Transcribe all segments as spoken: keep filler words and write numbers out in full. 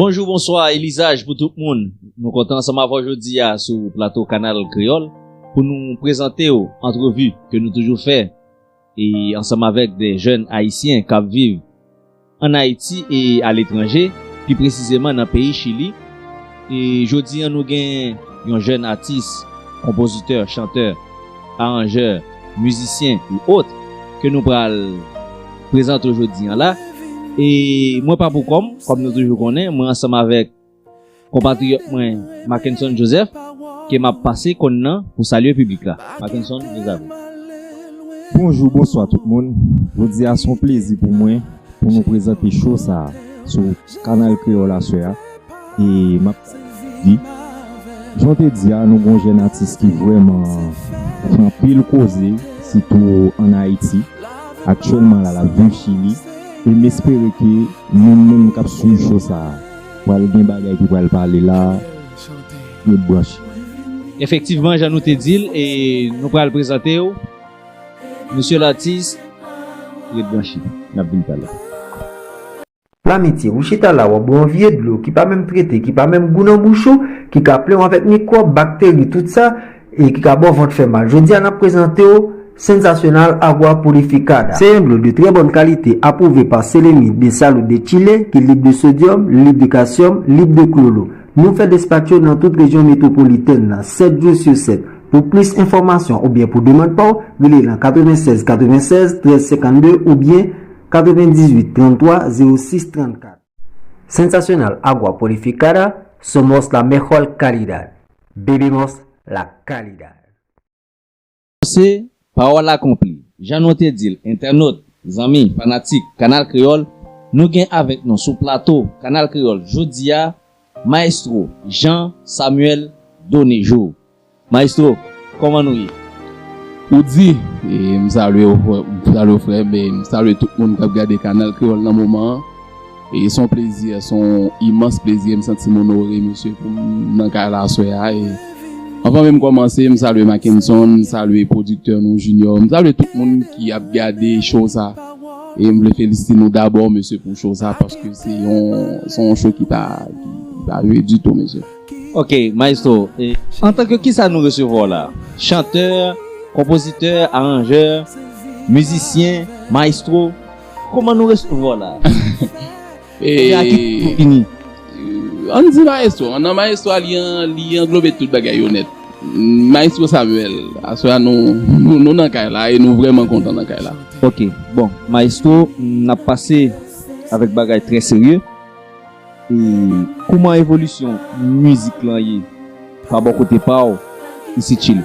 Bonjou, bonswa e lizaj pou tout moun. Nou kontan ansanm avè w jodi a sou plato Kanal Kreyòl pou nou prezante w antrevi ke nou toujou fè e ansanm avèk de jèn ayisyen k ap viv ann Ayiti e aletranje, pi presizeman nan peyi Chili. E jodi a, nou gen yon jèn atis, konpozitè, chantè, aranjè, mizisyen e ot ke nou pral prezante w jodi a la. E mwen pa pou kò m, kòm nou toujou konnen, mwen ansanm avèk konpatriyòt mwen, Mackenson Joseph, ke m ap pase kòn nan pou salye piblik la. Mackenson, nou avè w. Bonjou, bonswa tout moun. Jodi a se yon plezi pou mwen pou nou prezante show sa a sou Kanal Kreyòl aswè a. E m ap di, jan w te di a, nou gen yon jèn atis ki vrèman fè anpil koze, sitou ann Ayiti. Aktyèlman la, l ap viv Chili. E m espere ke nou menm k ap swiv show sa a, pral gen bagay ki pral pale la. Ret branche. Efektivman, jan nou te di l, e nou pral prezante w, mesye latis, ret branche. N ap vin talè. Lamitye, ou chita la, w ap bwè yon vye dlo ki pa menm trete, ki pa menm gou nan bouch ou, ki ka plen w avèk mikwòb, bakteri, tout sa, e ki ka ba w vant fè mal. Jodi a, n ap prezante w Sensacional Agua Purificada. Se yon dlo de trè bòn kalite, apwouve pa Selemit de Salud de Chile, ki lib de sodyòm, lib de kalsyòm, lib de klolo. Nou fè despach yo nan tout rejyon metwopolitèn nan, sèt jou sou sèt. Pou plis enfòmasyon oubyen pou demann pa w, rele nan katrevensèz katrevensèz, trèz senkannde oubyen katrevendizwit, tranntwa, zewo sis, trannkat. Sensacional Agua Purificada, somos la mejor calidad. Bebemos la calidad. Se pawòl akonpli. Jan nou te di l, entènot, zanmi, fanatik Kanal Kreyòl, nou gen avèk nou sou plato Kanal Kreyòl jodi a, Maestro Jean Samuel Donejo. Maestro, kòman nou ye? Ou di, e, m salye w, frè, m salye w, frè m, e m salye tout moun k ap gade Kanal Kreyòl nan moman an. E se yon plezi, se yon imans plezi, m santi m onore, mesye, pou m nan kay la aswè a. E anvan menm kòmanse, m salye Mackenson, m salye pwodiktè nou, Junior, m salye tout moun ki ap gade show sa. E m vle felisite nou dabò, mesye, pou show sa, paske se yon, se yon show ki pa, ki, ki pa jwe ditou, mesye. Ok, Maestro, e, antanke kisa nou resevwa w la? Chantè, konpozitè, aranjè, mizisyen, maestro, kòman nou resevwa w la? E, oubyen a ki nivo w vini? Ann di maestro, nan maestro a, li an, li anglobe tout bagay yo nèt. Maestro Samuel, aswè a nou, nou, nou nan kay la e nou vrèman kontan nan kay la. Ok, bon, Maestro, n ap pase avèk bagay trè serye. E kòman evolisyon mizik lan ye pa bò kote pa w isi Chili?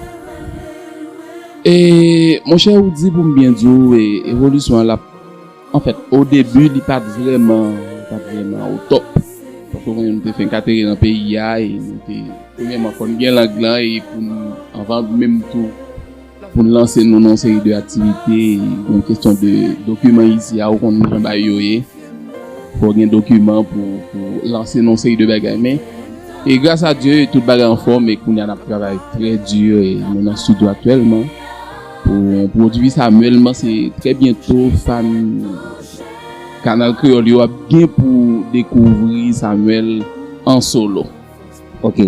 E, monchè, ou di pou m byen di w, e, evolisyon an l ap, anfèt, o debi, li pa t vrèman, li pa t vrèman o top. Paske w konnen nou te fenk atere nan peyi a, e nou te, premyèman, fò n gen lang lan, e pou n, anvan menm tou, pou n lanse nou nan yon seri de aktivite, yon kesyon de dokiman isi a, ou konn jan bagay yo ye. Fò gen dokiman pou, pou lanse nan yon seri de bagay. Men, e gras a Dye, tout bagay anfòm, e kounye a n ap travay trè di, e nou nan estidyo aktyèlman. Pou yon pwodui Samuel, m panse trè byento, fan Kanal Kreyòl yo ap gen pou dekouvri Samuel an solo. Ok.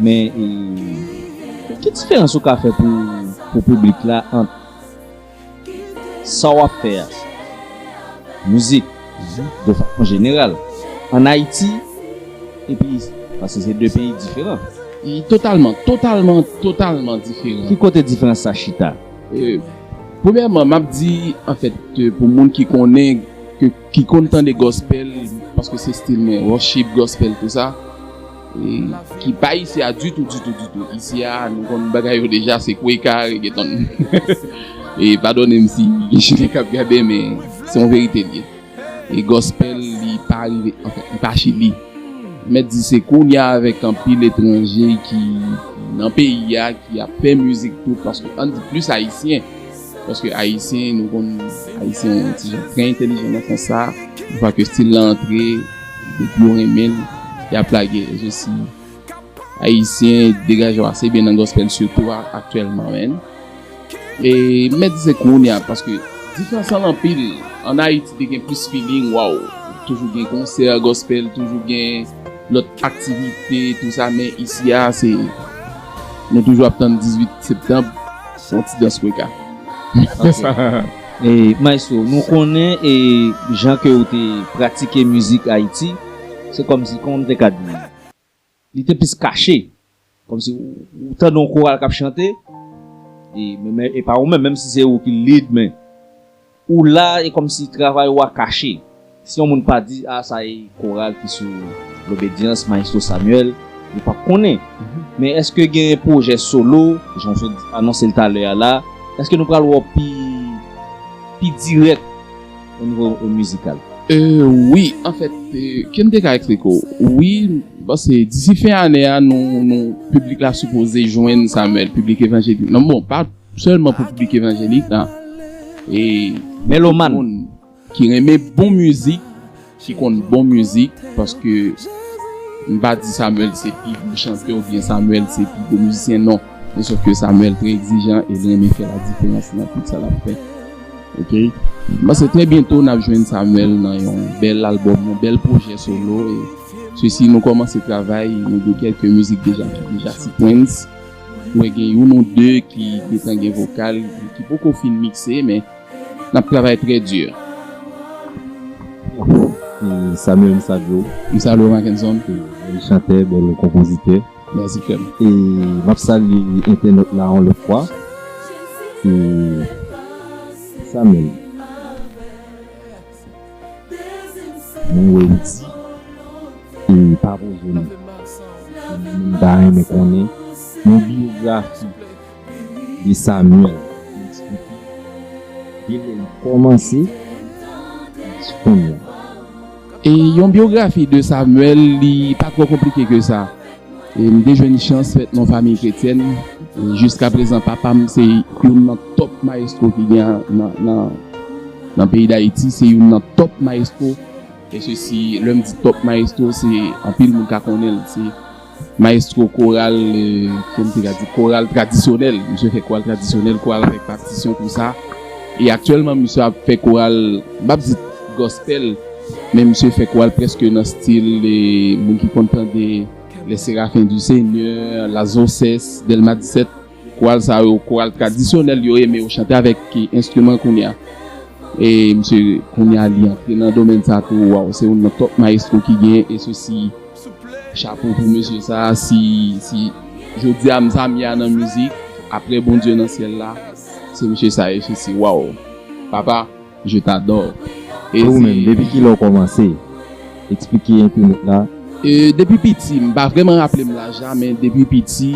Men, e, ki diferans ou ka fè pou, pou piblik la ant sa w ap fè a, mizik, de fason jeneral, ann Ayiti, epi, paske se de peyi diferan? E totalman, totalman, totalman diferan. Ki kote diferans sa chita? E, premyèman, m ap di, anfèt, e, pou moun ki konnen, ke, ki konn tande gospel, paske se stil mwen, worship, gospel, tou sa, e, ki pa isi a ditou, ditou, ditou. Isi a, nou konn bagay yo deja, se kweka, reggaeton. E padone m si gen Chilyen k ap gade, men se yon verite l ye. E gospel, li pa rive, anfèt, li pa Chili. Mèt di se kounye a avèk anpil etranje ki nan peyi a, ki ap fè mizik tou, paske ann di plis Ayisyen. Paske Ayisyen, nou konn, Ayisyen yon ti jan trè entèlijan nan sans sa. Yon fwa ke stil la antre, depi yo renmen l, y ap lage. E se si Ayisyen degaje yo ase byen nan gospel sitou a, aktyèlman, men. E mèt di se kounye a, paske diferans lan anpil. Ann Ayiti, te gen plis feeling, waw. Toujou gen konsè gospel, toujou gen lòt aktivite, tou sa, men isi a, se, nou toujou ap tann dizuit septanm, se yon ti dans kweka. E, Maestro, nou konnen e jan ke ou te pratike mizik Ayiti, se kòmsi, kòman m te ka di, li te plis kache. Kòmsi ou, ou tande yon koral k ap chante, e, men, men, e pa ou menm, menm si se ou ki lead, men ou la, e kòmsi travay ou a kache. Si yon moun pa di, a, sa e koral ki sou Lobedyans, Maestro Samuel, li p ap konnen. Men èske gen pwojè solo, jan w sot anonse l talè a la, èske nou pral wè w pi, pi dirèk o nivo mizikal? E, wi, anfèt, e, ke m te ka eksplike w? Wi, m panse disi fen ane a, nou, nou, piblik la sipoze jwenn Samuel, piblik evanjelik. Non, bon, pa sèlman pou piblik evanjelik la. E Melomàn. Moun ki renmen bon mizik, ki konn bon mizik, paske m pa di Samuel se pi bon chantè oubyen Samuel se pi bon mizisyen, non. Men sòf ke Samuel trè egzijan e li renmen fè la diferans nan tout sa l ap fè. Ok? M panse trè byento n ap jwenn Samuel nan yon bèl albòm, yon bèl pwojè solo. E sesi nou kòmanse travay, nou gen kèlke mizik deja ki deja sou Prince. Mwen gen youn ou de ki gentan gen vokal, ki poko fin mikse, men n ap travay trè di. E Samuel, m salye w. M salye w, Mackenson. Bèl chantè, bèl konpozitè. Mèsi, frè m. E m ap salye entènòt la yon lòt fwa. E Samuel, mwen wè w di e pa poze nou. E mwen menm, m ta renmen konnen yon biyografi de Samuel, eksplike de lè l kòmanse jis kounye a. E yon biyografi de Samuel, li pa twò konplike ke sa. E m te jwenn chans fèt nan yon fanmi kretyèn. E jiskaprezan, papa m se youn nan top maestro ki gen nan, nan, nan peyi Dayiti, se youn nan top maestro. E sesi, lè m di top maestro, se anpil moun ka konnen l. Se maestro koral, e, ke m te ka di, koral tradisyonèl. Misye fè koral tradisyonèl, koral avèk patisyon, tou sa. E aktyèlman, misye ap fè koral, m p ap di gospel, men misye fè koral prèske nan stil, e, moun ki konn tande Les Séraphins du Seigneur, Las Voces, Dèlma disèt. Koral sa yo, koral tradisyonèl, yo renmen yo chante avèk enstriman kounye a. E misye, kounye a, li antre nan domèn sa tou, waw, se youn nan top maestro ki gen, e sesi, chapo pou mesye sa, si, si jodi a m sa m ye a nan mizik, apre Bondye nan syèl la, se mesye sa, e sesi, waw. Papa, je t'adore. E ou menm, depi kilè w kòmanse? Eksplike entènòt la. E depi piti, m pa vrèman raple m laj la, men depi piti,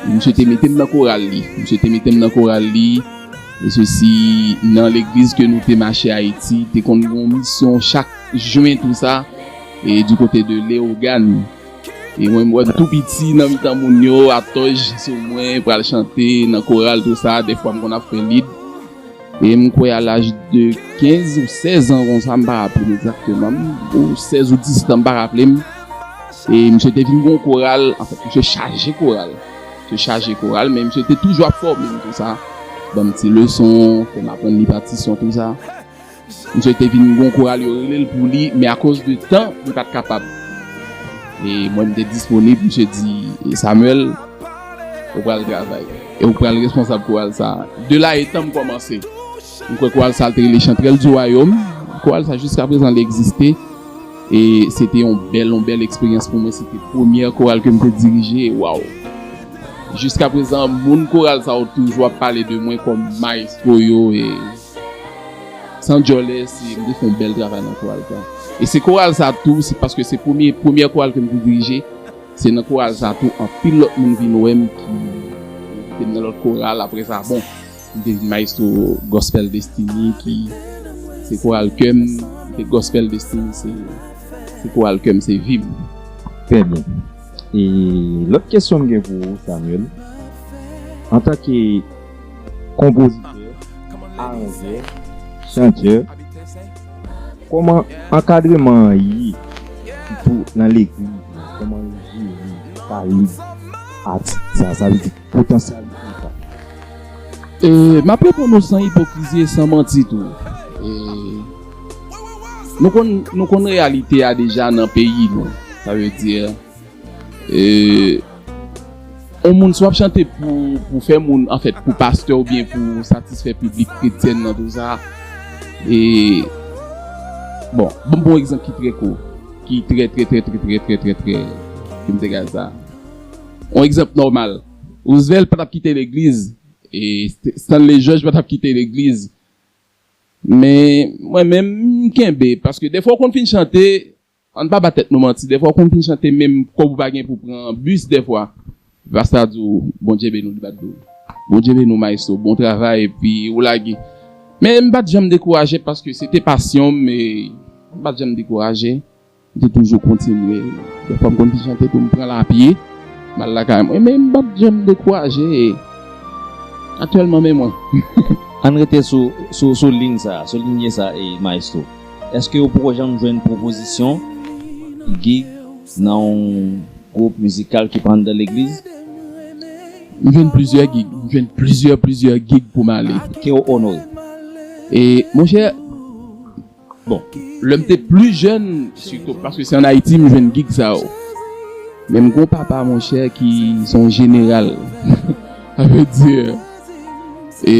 misye te mete m nan koral li. Misye te mete m nan koral li. E sesi, nan legliz ke nou te mache Ayiti, te konn gen yon misyon chak jen, tou sa, e du kote de Leyogàn. E mwen, m wè m tou piti nan mitan moun yo, atò, je sou mwen, pral chante nan koral, tou sa, dèfwa m konn ap fè lead. E m kwè a laj de kenz ou sèz an konsa, m pa raple m egzakteman, ou sèz ou disèt an, m pa raple m. E misye te vin gen yon koral, anfèt, misye chaje koral. Misye chaje koral, men misye te toujou ap fòme m konsa. Ban m ti leson, fè m aprann li patisyon, tou sa. Misye te vin gen yon koral, yo rele l pou li, men akoz de tan, li pa t kapab. E mwen, m te disponib, misye di, e Samuel, ou pral travay. E ou pral responsab koral sa. De la etan m kòmanse. M kwè koral sa te rele Chantrelle du Royaume. Koral sa jiskaprezan li egziste. E se te yon bèl, yon bèl eksperyans pou mwen. Se te premyè koral ke m te dirije. Waw! Jiskaprezan, moun koral sa yo toujou ap pale de mwen kòm maestro yo. E san djòlè, se, m te fè yon bèl travay nan koral sa. E se koral sa tou, se paske se premye, premyè koral ke m te dirije. Se nan koral sa tou, anpil lòt moun vin wè m ki te nan lòt koral. Apre sa, bon, m te vin maestro Gospel Destiny, ki se koral kè m, e Gospel Destiny, se, se koral kè m, se vi m. Trè byen. E lòt kesyon m gen pou ou, Samuel, antanke konpozitè, aranjè, chantè, kòman ankadreman an ye, sitou nan legliz la? Kòman yo jere talè atis sa, sa vle di potansyèl li sa? E, m ap reponn ou san ipokrizi e san manti tou. E, nou konn, nou konn reyalite a deja nan peyi nou. Sa vle di, e, yon moun, si w ap chante pou, pou fè moun, anfèt, pou pastè oubyen pou satisfè piblik kretyèn nan, tou sa, e, bon, ban m bon egzanp ki trè kout, ki trè, trè, trè, ke m te ka sa. Yon egzanp nòmal. Roosevelt pa t ap kite legliz, e St-, Stanley George pa t ap kite legliz. Men, mwen menm, m kenbe, paske dèfwa w konn fin chante, ann pa ba tèt nou manti, dèfwa w konn fin chante, menm kòb ou pa gen pou pran bis dèfwa. Pastè a di w, "Bondye beni w," li pa t di w, "Bondye beni w, maestro, bon travay," epi ou lage. Men m pa t janm dekouraje paske se te pasyon m, e m pa t janm dekouraje. M te toujou kontinye. Dèfwa m konn fin chante tou, m pran lapye, m al lakay mwen. Men m pa t janm dekouraje. E aktyèlman, men mwen. Ann rete sou, sou, sou liy sa, sou liy sa, e, maestro. Èske ou poko janm jwenn pwopozisyon gig nan yon gwoup mizikal ki pa anndan legliz? M jwenn plizyè gig. M jwenn plizyè, plizyè gig pou m ale. Ke w onore? E, monchè, bon, lè m te pli jèn, sitou, paske se ann Ayiti m jwenn gig sa yo. Men m gon papa, monchè, ki se yon jeneral. Sa vle di, e,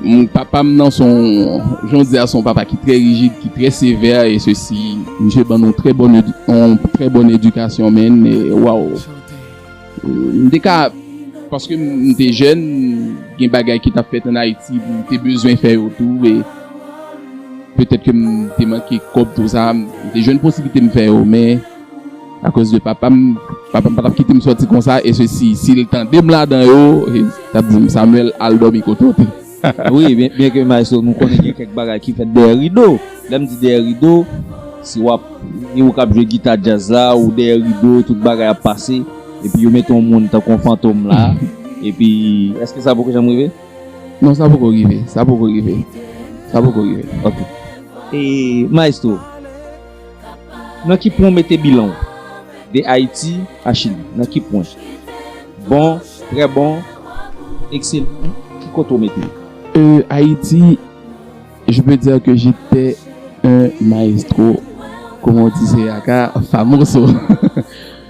m, papa m nan se yon, jan w di a, se yon papa ki trè rijid, ki trè sevè, e sesi, misye ban nou trè bòn edi-, yon trè bòn edikasyon, men, e, waw. M te ka, paske m te jèn, gen bagay ki t ap fèt ann Ayiti, m te bezwen fè yo tou, e petèt ke m te manke kòb, tou sa, m te jwenn posiblite m fè yo, men akoz de papa m, papa m pa t ap kite m sòti konsa, e sesi, si l tande m ladan yo, e, l ap di m, "Samuel, al dòmi kote w te." Wi, byen, byen ke maestro, nou konnen gen kèk bagay ki fèt dèyè rido. Lè m di dèyè rido, si w ap, e ou k ap jwe gita djaz la, ou dèyè rido, tout bagay ap pase, epi yo mete yon moun tankou yon fantom la, epi, èske sa poko janm rive? Non, sa poko rive, sa poko rive, sa poko rive. Ok. E, maestro, nan ki pwen w mete bilan w de Ayiti a Chili? Nan ki pwen? Bon, trè bon, ekselan, ki kote w mete l? Euh, Ayiti, je peux dire que j'étais un maestro, comme on disait, aka famoso.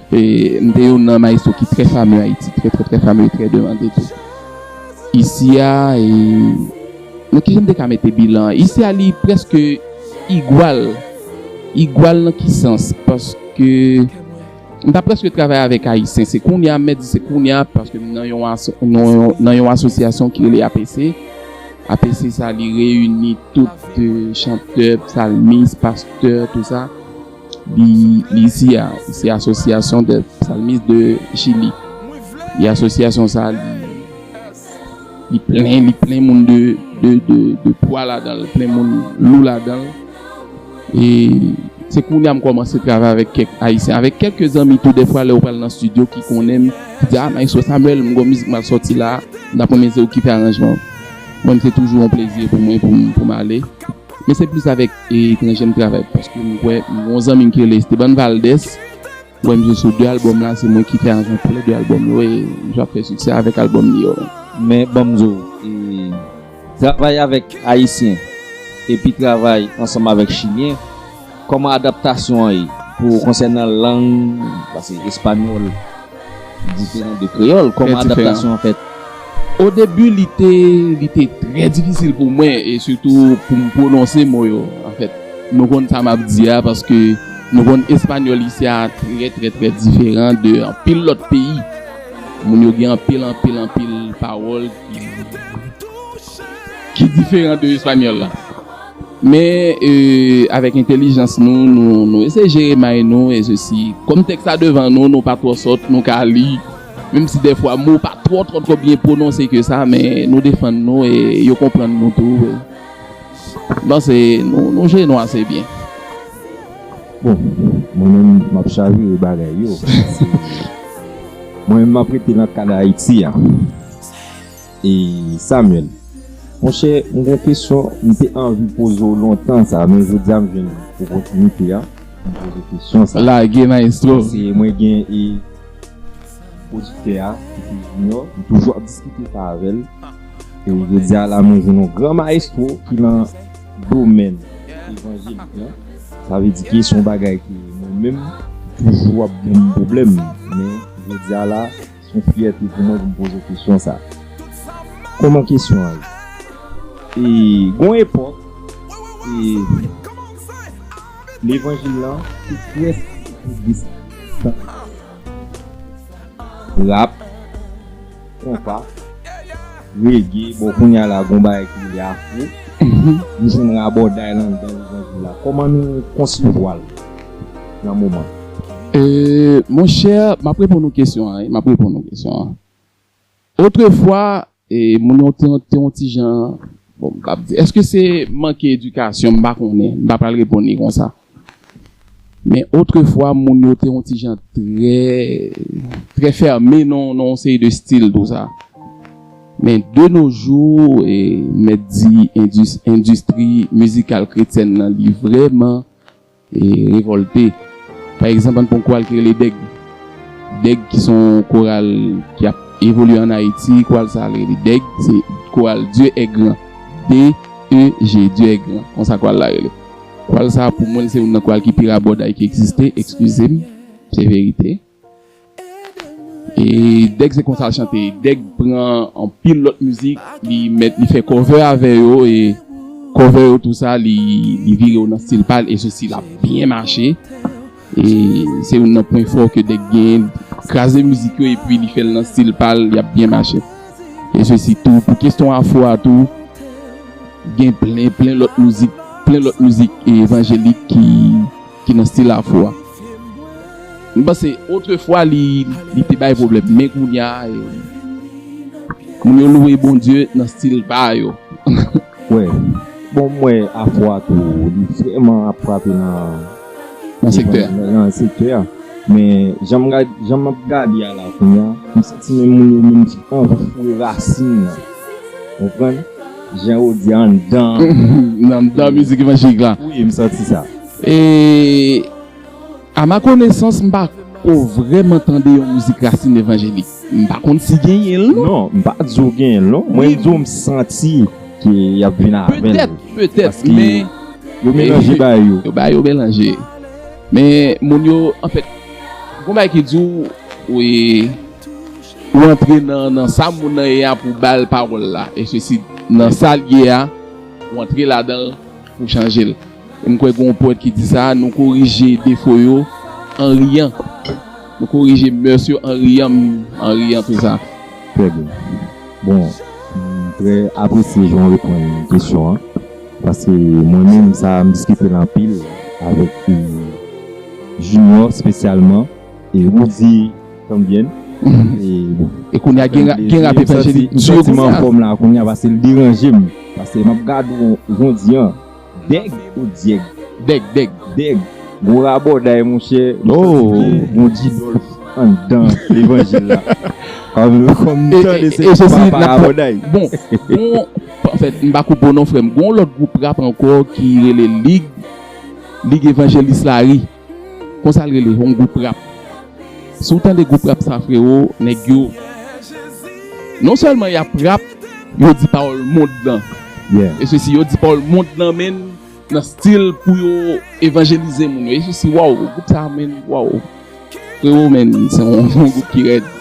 E m te youn nan maestro ki trè fame Ayiti, trè, trè, trè fame, trè demande tou. Isi a, e, nan ki jan m te ka mete bilan? Isi a, li prèske igwal. Igwal nan ki sans? Paske m ta prèske travay avèk Ayisyen. Se kounye a, m mèt di se kounye a, paske m nan yon aso-, nan yon, nan yon asosyasyon ki rele A P C. A P C sa, li reyini tout, euh, chantè, psalmis, pastè, tou sa. Li, li isi a, se Association des Psalmistes de Chili. E asosyasyon sa, li, li plen, li plen moun de, de, de, de pwa ladan l, plen moun lou ladan l. E se kounye a m kòmanse travay avèk kèk Ayisyen, avèk kèlke zanmi tou, dèfwa lè yo pral nan estidyo ki konnen m, ki di, "Ah, Maestro Samuel, m gon mizik m al sòti la, m ta renmen se ou ki fè aranjman." Mwen, se toujou yon plezi pou mwen, pou m, pou m ale. Men se plis avèk, e, etranjè m travay, paske m kwè, m gon zanmi m ki rele Esteban Valdès, m kwè misye sou de albòm la, se mwen ki fè aranjman pou lè de albòm yo, e misye ap fè siksè avèk albòm li yo. Men ban m di w, e, travay avèk Ayisyen, epi travay ansanm avèk Chilyen, kòman adaptasyon an ye pou konsènan lang, paske espanyòl diferan de kreyòl, kòman adaptasyon an fèt? O debi, li te, li te trè difisil pou mwen, e sitou pou m pwononse mo yo, anfèt. Nou konn sa m ap di a, paske nou konn espanyòl isi a trè, trè, trè diferan de anpil lòt peyi. Moun yo gen anpil, anpil, anpil pawòl ki, ki diferan de espanyòl la. Men, e, avèk entèlijans nou, nou, nou eseye jere may nou, e sesi. Kòm tèks la devan nou, nou pa twò sòt, nou ka li. Menm si dèfwa mo pa twò, twò, twò byen pwononse ke sa, men nou defann nou e yo konprann nou tou. M panse nou, nou jere nou ase byen. Bon, mwen menm, m ap chavire bagay yo. Mwen menm, m ap rete nan kad Ayiti a. E Samuel, monchè, m gon kesyon m te anvi poze w lontan sa, men jodi a m jwenn opòtinite a pou m poze kesyon sa. Lage, maestro. Se mwen gen e pwodiktè a, ki se Junior, m toujou ap diskite sa avè l. E jodi a la, mwen jwenn yon gran maestro ki nan domèn evanjelik lan. Sa vle di ke se yon bagay ke mwen menm toujou ap ban m pwoblèm. Men jodi a la, se yon fyète pou mwen pou m poze kesyon sa. Kòman kesyon an ye? E gon epòk, e levanjil lan te prèske rap, konpa, rege, bon, kounye a la, gon bagay ki rele afro. Nou jwenn rabòday lan anndan levanjil la. Kòman nou konsevwa l nan moman? E, monchè, m ap reponn ou kesyon an, wi, m ap reponn ou kesyon an. Otrefwa, e, moun yo te, te yon ti jan, bon, m p ap di, èske se manke edikasyon, m pa konnen, m pa pral reponn li konsa. Men otrefwa, moun yo te yon ti jan trè, trè fèmen nan, nan yon seri de stil, tou sa. Men de nos jours, e, mèt di endis, endistri mizikal kretyèn nan, li vrèman, e, revòlte. Pa egzanp, ann pran koral ki rele Dèg. Dèg ki se yon koral ki ap evolye ann Ayiti, koral sa rele Dèg, se koral Dieu est grand. D E G, Dieu est grand. Konsa koral la rele. Koral sa, pou mwen, se youn nan koral ki pi rabòday ki egziste, eskize m, se verite. E Dèg se konsa l chante. Dèg pran anpil lòt mizik, li mèt, li fè cover avè yo, e cover yo tou sa, li, li vire yo nan stil pa l, e sesi l ap byen mache. E se youn nan pwen fò ke Dèg genyen, kraze mizik yo, epi li fè l nan stil pa l, li ap byen mache. E sesi tou, pou kesyon afro a tou, gen plen, plen lòt mizik, plen lòt mizik evanjelik ki, ki nan stil afro a. M panse, otrefwa, li, li te bay pwoblèm, men kounye a, e, moun yo louwe Bondye nan stil pa yo. Wè, bon, m wè afro a tou, li vrèman ap frape nan, Nan sektè a. Nan, nan sektè a. Men, jan m gad, jan m ap gade a la kounye a, m santi menm moun yo menm ki anvi foure rasin nan. Ou konprann? Jan yo di anndan. Nan, nan mizik evanjelik la. Wi, m santi sa. E, a ma konesans, m pa ko vrèman tande yon mizik rasin evanjelik. M pa konn si genyen l, non. Non, m pa di w genyen l, non. Mwen, m di w m santi ke y ap vin avè l. Petèt, petèt, Paske men yo melanje bagay yo. Yo ba yo melanje. Men moun yo, anfèt, gon bagay ki di w, wi, ou antre nan, nan sa moun nan ye a pou ba l pawòl la. E sesi, nan sa l ye a, ou antre ladan l pou chanje l. E m kwè gen yon powèt ki di sa, nou korije defo yo an riyan. Nou korije mœurs yo an riyan, an riyan tou sa. Trè byen. Bon, m trè apresye jan w reponn kesyon an. Paske mwen menm, sa, m diskite l anpil avèk, e, Junior espesyalman, e Roody tanbyen. E, bon, E kounye a gen, gen rap evanjelik m santi m anfòm la kounye a, paske l deranje m. Paske m ap gade w jodi an, Dèg ou Dyèg? Dèg, Dèg. Dèg. Gwo rabòday, monchè. M santi ke gon Didolf anndan levanjil la. Kòm, kòm m tande se pa, pa rabòday. Bon, bon, anfèt, m pa koupe w non, frè m. Gon lòt gwoup rap ankò ki rele Lig, Lig Evanjelis Lari. Konsa l rele, yon gwoup rap. Si w tande gwoup rap sa, frewo, nèg yo, non sèlman y ap rap, yo di pawòl mond lan. Yeah. E sesi, yo di pawòl mond lan, men nan stil pou yo evanjelize moun yo. E sesi, waw, gwoup sa, men, waw. Frewo, men, se yon, yon gwoup ki rèd.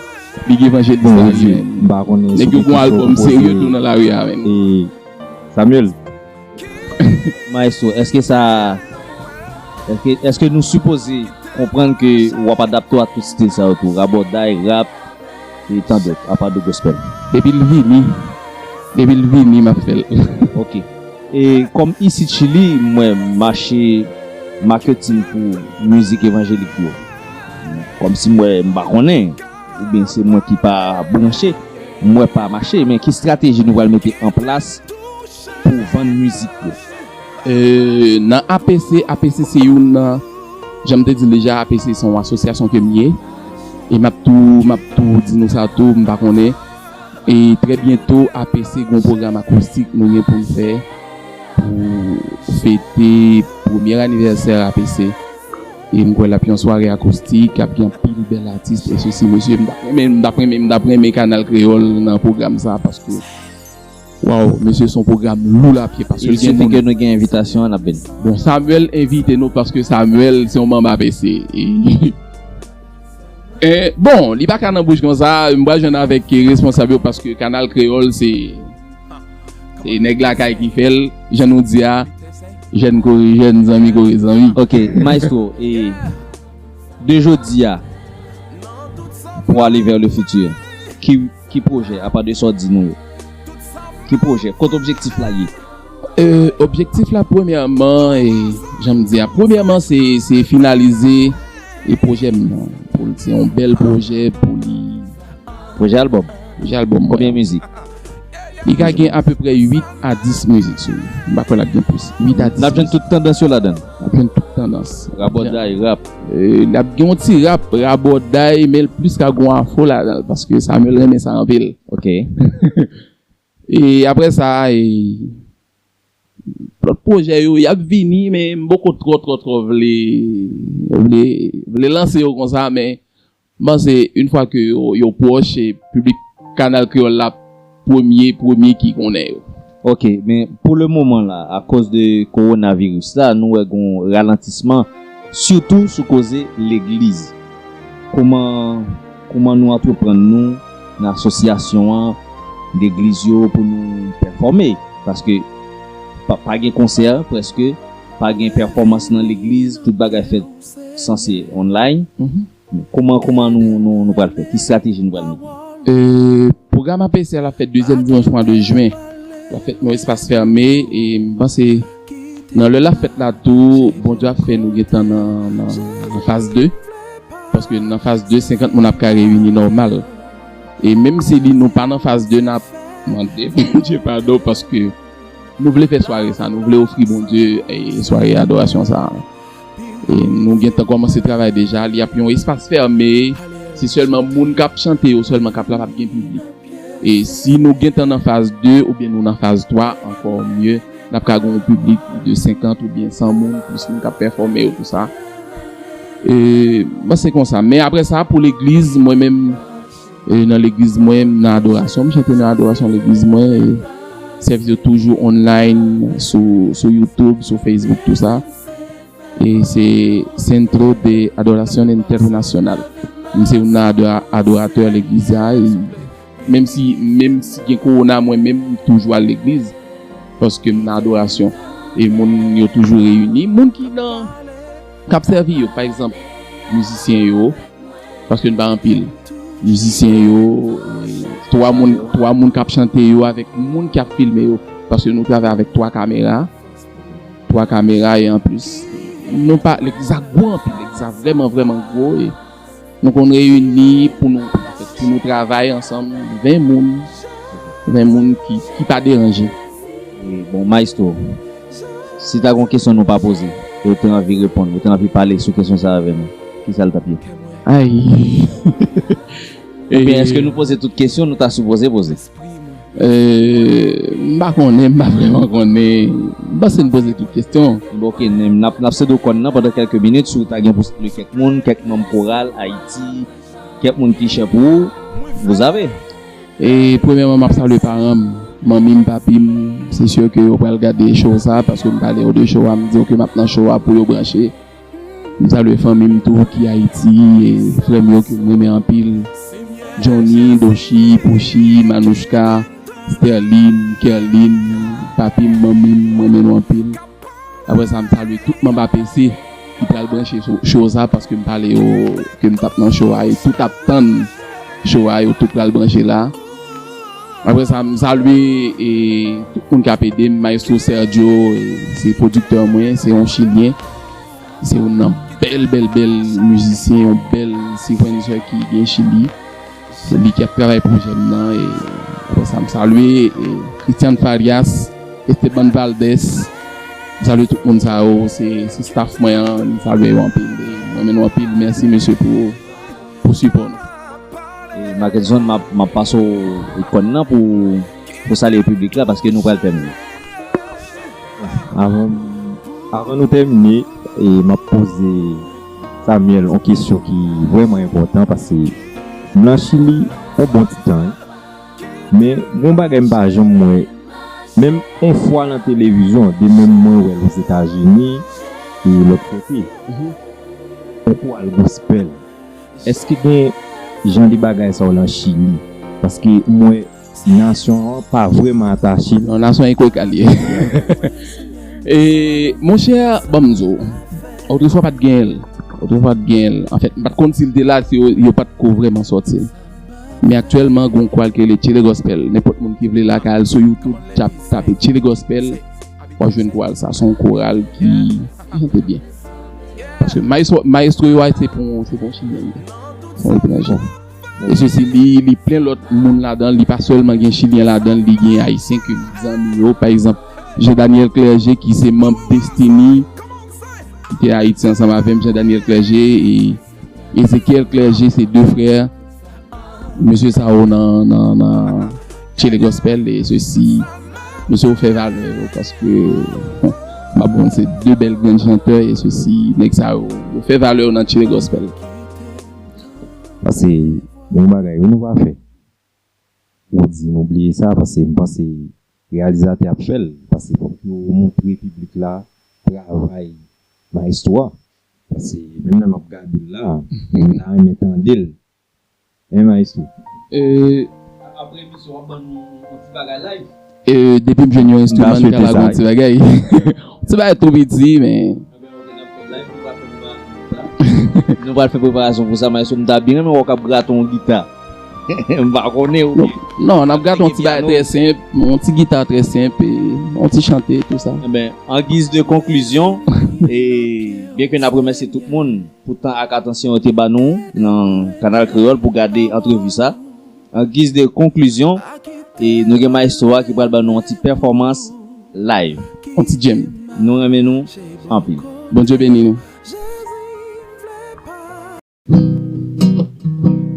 Lig Evanjelis Lari, men. Nèg yo gon albòm serye tou nan lari a, men. Samuel. Maestro, èske sa, èske, èske nou sipoze konprann ke w ap adapte w a tout stil sa yo tou, rabòday, rap, e tandòt, apa de gospel? Depi l vini, depi l vini, m ap fè l. Ok. E kòm isit Chili, m wè mache maketin pou mizik evanjelik yo. Kòmsi m wè, m pa konnen, oubyen se mwen ki pa branche, m wè pa mache, men ki estrateji nou pral mete an plas pou vann mizik yo? E, nan A P C, A P C se youn nan, jan m te di l deja, A P C se yon asosyasyon ke m ye. E m ap tou, m ap tou di nou sa tou, m pa konnen. E trè byento, A P C gen yon pwogram akoustik nou gen pou n fè pou fete premye anivèsè A P C. E m kwè l ap yon sware akoustik, ap gen anpil bèl atis, e sesi, mesye, m t ap renmen, m t ap renmen, m t ap renmen Kanal Kreyòl nan pwogram sa, paske Waw, mesye, se yon pwogram lou lapye paske l gen moun. Ke nou gen envitasyon an, n ap vin. Bon, Samuel envite nou paske Samuel se yon manm A P C. E, e, bon, li pa ka nan bouch konsa, m pral jwenn avèk responsab yo paske Kanal Kreyòl se, se nèg lakay ki fè l, jan nou di a, jèn kore jèn, zanmi kore zanmi. Ok, maestro, e de jodi a, pou ale vè le futur, ki, ki pwojè, apa de sa w di nou yo? Ki pwojè? Kot objektif la ye? E, objektif la, premyèman, e, jan m di a, premyèman, se, se finalize e pwojè m nan. Pou l se yon bèl pwojè pou li. Pwojè albòm? Pwojè albòm, wi. Konbyen mizik? Li ka gen apeprè uit a dis mizik sou li. M pa kwè l ap gen plis. Uit a dis mizik. N ap jwenn tout tandans yo ladan l? N ap jwenn tout tandans. Rabòday, rap. E, l ap gen yon ti rap, rabòday, men l plis ka gen yon afro ladan l, paske Samuel renmen sa anpil. Ok. E apre sa, e, lòt pwojè yo, y ap vini, men m poko twò, twò, twò vle, vle, vle lanse yo konsa, men m panse, yon fwa ke yo, yo pwòch, e piblik Kanal Kreyòl la, premye, premye ki konnen yo. Ok, men pou le moman la, akoz de kowonaviris la, nou wè gon ralantisman, sitou sou koze legliz. Kòman, kòman nou antreprann nou nan asosyasyon an, legliz yo, pou nou pèfòme? Paske pa, pa gen konsè, prèske, pa gen pèfòmans nan legliz, tout bagay fèt sanse online. Mhm. Kòman, kòman nou, nou, nou pral fè? Ki estrateji nou pral mete? E, pwogram A P C a l ap fèt dezyèm dimanch mwa de jen. L ap fèt nan espas fèmen e m panse nan lè l ap fèt la tou, Bondye ap fè nou gentan nan, nan, nan faz de. Paske nan faz de, senkant moun ap ka reyini nòmal. E menm si li, nou pa nan faz de, n ap mande Bondye padon paske nou vle fè sware sa, nou vle ofri Bondye, e, sware adorasyon sa. E nou gentan kòmanse travay deja, li ap yon espas fèmen, se sèlman moun k ap chante yo sèlman k ap la, p ap gen piblik. E si nou gentan nan faz de oubyen nou nan faz twa, ankò mye, n ap ka gen yon piblik de senkant oubyen san moun, plis moun k ap pèfòme yo, tou sa. E, bon, se konsa. Men apre sa, pou legliz, mwen menm, e, nan legliz mwen, m nan adorasyon, m chante nan adorasyon legliz mwen, e, sèvis yo toujou online, sou, sou YouTube, sou Facebook, tou sa. E se Centro de Adoración Internacional. M se youn nan adora-, adoratè legliz la, e menm si, menm si gen kowona, mwen menm, m toujou al legliz, paske m nan adorasyon. E moun yo toujou reyini. Moun ki nan, k ap sèvi yo, pa egzanp, mizisyen yo, paske n pa anpil. Mizisyen yo, e, twa moun, twa moun k ap chante yo avèk moun k ap filme yo, paske nou travay avèk twa kamera, twa kamera, e anplis, nou pa, legliz la gwo anpil, legliz la vrèman, vrèman gwo, e nou konn reyini pou nou, pou nou travay ansanm, ven moun, ven moun ki, ki pa deranje. E, bon, maestro, si ta gon kesyon nou pa poze, e ou te anvi reponn, ou te anvi pale sou kesyon sa avè nou, kisa l t ap ye? Ay. Oubyen, e, èske nou poze tout kesyon nou ta sipoze poze? E, m pa konnen, m pa vrèman konnen. M panse n poze tout kesyon. Bon, ok, n, n ap, n ap sede w kòn nan pandan kèlke minit, si w ta gen pou salye kèk moun, kèk manm koral, Ayiti, kèk moun ki chè pou ou, vous avez. E premyèman, m ap salye paran m, manmi m, papi m, se si ke yo pral gade show sa, paske m pale yo de show a, m di yo ke m ap nan show a pou yo branche. M salye fanmi m tou ki Ayiti, e frè m yo ke m renmen anpil, Johnny, Dochi, Pouchi, Manouchka, Sterline, Kerline, papi m, manmi m, m renmen nou anpil. Apre sa, m salye tout manm A P C ki pral branche sou show sa, paske m pale yo ke m t ap nan show a e tout ap tann show a, yo tout pral branche la. Apre sa, m salye, e, tout moun k ap ede m, Maestro Sergio, e, se pwodiktè mwen, se yon Chilyen. Se youn nan bèl, bèl, bèl mizisyen, yon bèl sequencer ki gen Chili. Se li k ap travay pwojè m nan, e apre sa, m salye, e, Christian Farias, Esteban Valdez. M salye tout moun sa yo, se, se staff mwen an, m salye yo anpil, e m renmen nou anpil. Mèsi, mesye, pou, pou sipò nou. E, Marckenson, m ap, m ap pase w ikòn nan pou, pou salye piblik la, paske nou pral tèmine. Avan, avan nou tèmine, e, m ap poze Samuel yon kesyon ki vrèman enpòtan, paske m nan Chili yon bon ti tan, wi. Men, gon bagay m pa janm wè Menm on fwa nan televizyon, de menm mwen wè l Ozetazini, e lòt kote. Konkou al gospel. Èske gen jan de bagay sa yo nan Chili? Paske mwen, nasyon an pa vrèman atache. Non, nasyon an ekwekal ye. E, monchè, ban m di w, otrefwa pa t genyen l. Otrefwa pa t genyen l. Anfèt, m pa t konn si l te la, si yo, yo pa t ko vrèman sòti l. Men aktyèlman, gon kwal ki rele Chile Gospel. Nenpòt moun ki vle la ka al sou YouTube, tap, tape Chile Gospel, w ap jwenn kwal sa. Se yon koral ki, ki chante byen. Paske maestro, maestro yo a se pou, se pou chilyen. Se yon etranjè. E sesi, li, li plen lòt moun ladan l, li pa sèlman gen chilyen ladan l, li gen ayisyen ke m zanmi yo. Pa egzanp, Jean Daniel Clergé ki se manm Destiny, ki te Ayiti ansanm avè m, Jean Daniel Clergé e Ezekiel Clergé, se de frè. Mesye sa yo nan, nan, nan Chile Gospel e sesi, mesye yo fè valè yo paske, m ap bon, se de bèl grenn chantè e sesi, nèg sa yo, yo fè valè yo nan Chile Gospel. Paske, gen yon bagay, wi, nou pa fè. Ou di nou bliye sa, paske m panse reyalizatè ap fè l, paske fòk yo montre piblik la travay maestro a. Paske menm lè m ap gade l la, m ta renmen tande l. Hein, maestro? E, apre emisyon, w ap ban nou yon ti bagay live? E, depi m jwenn yon enstriman, m ka lage yon ti bagay. Yon ti bagay tou piti, men. Ebyen, ok, n ap fè live, nou pral fè preparasyon pou sa. Nou pral fè preparasyon pou sa, maestro, m ta byen renmen wè w k ap grate yon gita. M pa konnen, ou. Non, non, n ap gade yon ti bagay trè senp, yon ti gita trè senp, e yon ti chante, tou sa. Ebyen, an giz de konklizyon, e byen ke n ap remèsye tout moun pou tan ak atansyon yo te ba nou nan Kanal Kreyòl pou gade antrevi sa. An giz de konklizyon, e nou gen maestro a ki pral ba nou yon ti pèfòmans live. Yon ti djèm. Nou renmen nou anpil. Bondye beni nou.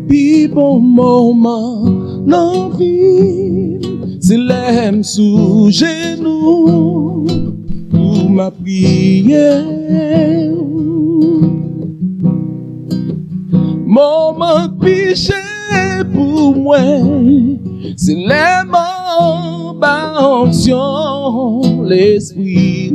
Pi bon moman nan vi m, se lè m sou jenou pou m ap priye w. Moman k pi chè pou mwen, se lè m anba onksyon Lespri w.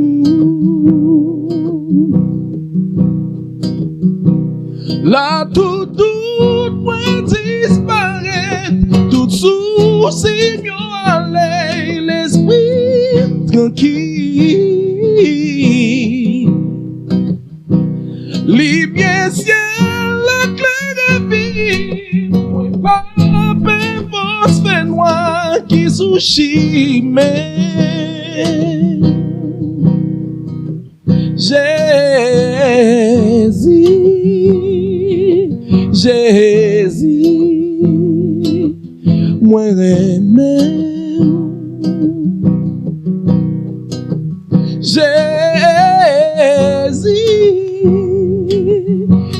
La tout dout mwen disparèt, tout sousi m yo ale, lespri m trankil. Limyè syèl la klere vi m, mwen pa pè fòs fènwa ki sou chimen. Jezi, Jezi, mwen renmen w. Jezi,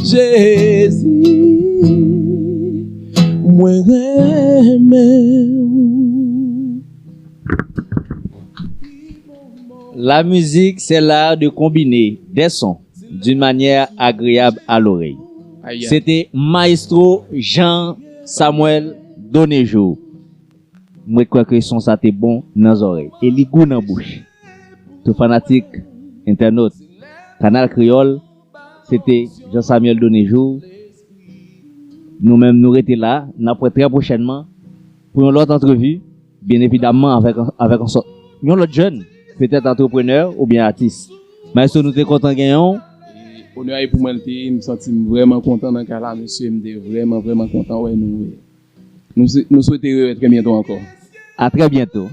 Jezi, mwen renmen w. La musique, c'est l'art de combiner des sons d'une manière agréable à l'oreille. Aïe, aïe. C'était Maestro Jean Samuel Donejo. Mwen kwè ke son sa te bon nan zòrèy. E li gou nan bouch. Tout fanatik, entènot, Kanal Kreyòl, se te Jean Samuel Donejo. Nou menm, nou rete la. N ap wè trè pwochènman pou yon lòt antrevi. Byen evidamman, avèk, avèk yon sò-, yon lòt jèn, petèt antreprenè oubyen atis. Maestro, nou te kontan genyen w. E onè a pou mwen l te ye, m santi m vrèman kontan nan kay la, mesye, m te vrèman, vrèman kontan wè nou. Nou, nou swete rewè trè byento ankò. A trè byento.